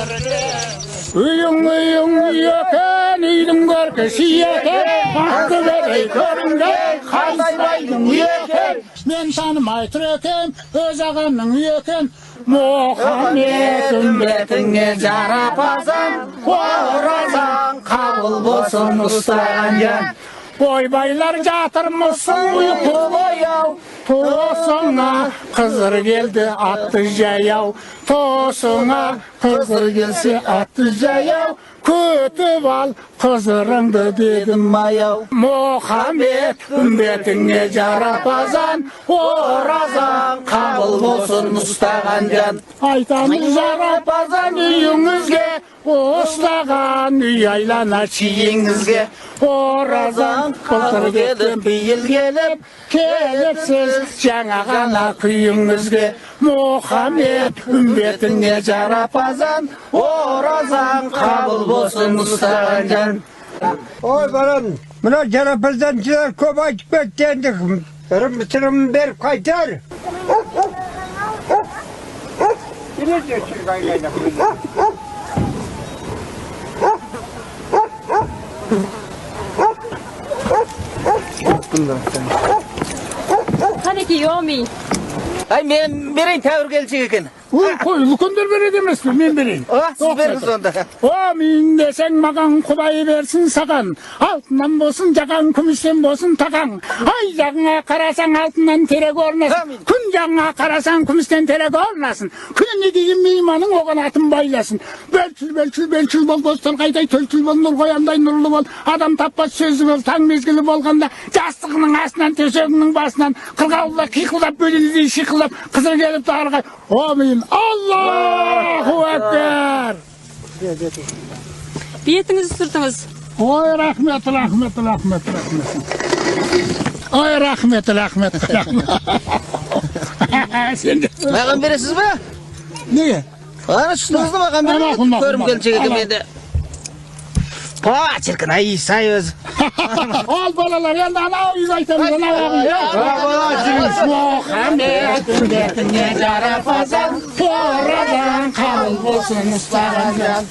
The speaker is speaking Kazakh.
Үйің үйің үй екен, үйдің көркі ши екен, ақтөбедей көрінген Қайсыбайдың үйі екен. Мен танымай тұр екен, өз ағамның үйі екен. Мұхаммед, үмбетіңе жарапазан, оразаң қабыл болсын ұстаған жан. Ойбайлар жатырмысың ұйқы ояу, тосыңа Қызыр келді атты жаяу, тосыңа Қызыр келсе атты жаяу, күтіп ал Қызырыңды дедім аяу. Мұхаммед, үмбетіңе жарапазан, оразаң қабыл болсын ұстаған жан. Айтамыз жарапазан үйіңізге, ұстаған үй айлана шиіңізге. Оразаң былтыр кеткен биыл келіп, келіпсіз жаңа ғана күйіңізге. Мұхаммед, үмбетіңе жарапазан, оразаң қабыл болсын ұстаған жан. Ой, балам, мына жарапазаншылар көп айтып кетті енді. Ырым сырымын беріп қайтар. Қанекей, әумин. Ай, мен берейін, тәуір келіншек екен. Ой, қой, үлкендер береді емес пе, мен берейін. А, сіз беріңіз онда. Әмин десең маған Құдай берсін саған. Алтыннан болсын жағаң, күмістен болсын тағаң. Ай жағыңа қарасаң алтыннан терек орнасын. Әмин. Күн жағыңа қарасаң күмістен терек орнасын. Күніне деген мейманың оған атын байласын. Бөлшіл, бөлшіл, бөлшіл бол, бостан қайтай, төлшіл бол, нұр қояндай нұрлы бол. Адам таппас сөзі бол, таң мезгілі болғанда жастығының астынан, төсегіңнің басынан қырғауылдар қиқылдап, бөденедей шиқылдап, Қызыр келіп дарға. Әмин. Аллаху акбар. Бетіңізді сүртіңіз. Ой, рахмет, рахмет, рахмет, рахмет. Ой, рахмет, рахмет, рахмет. Сен де. Маған бересіз бе? Неге? Ана шыныңызды маған Мақұл, беріңіз. мақұл, Көрім мақұл. келіншек екен менде. Па, шіркін, ай, сай өзі. Ал балалар, енді анау үйге айтамыз, анау ақ үй. Мұхаммед, үмбетіңе жарапазан, оразаң қабыл болсын ұстаған жан.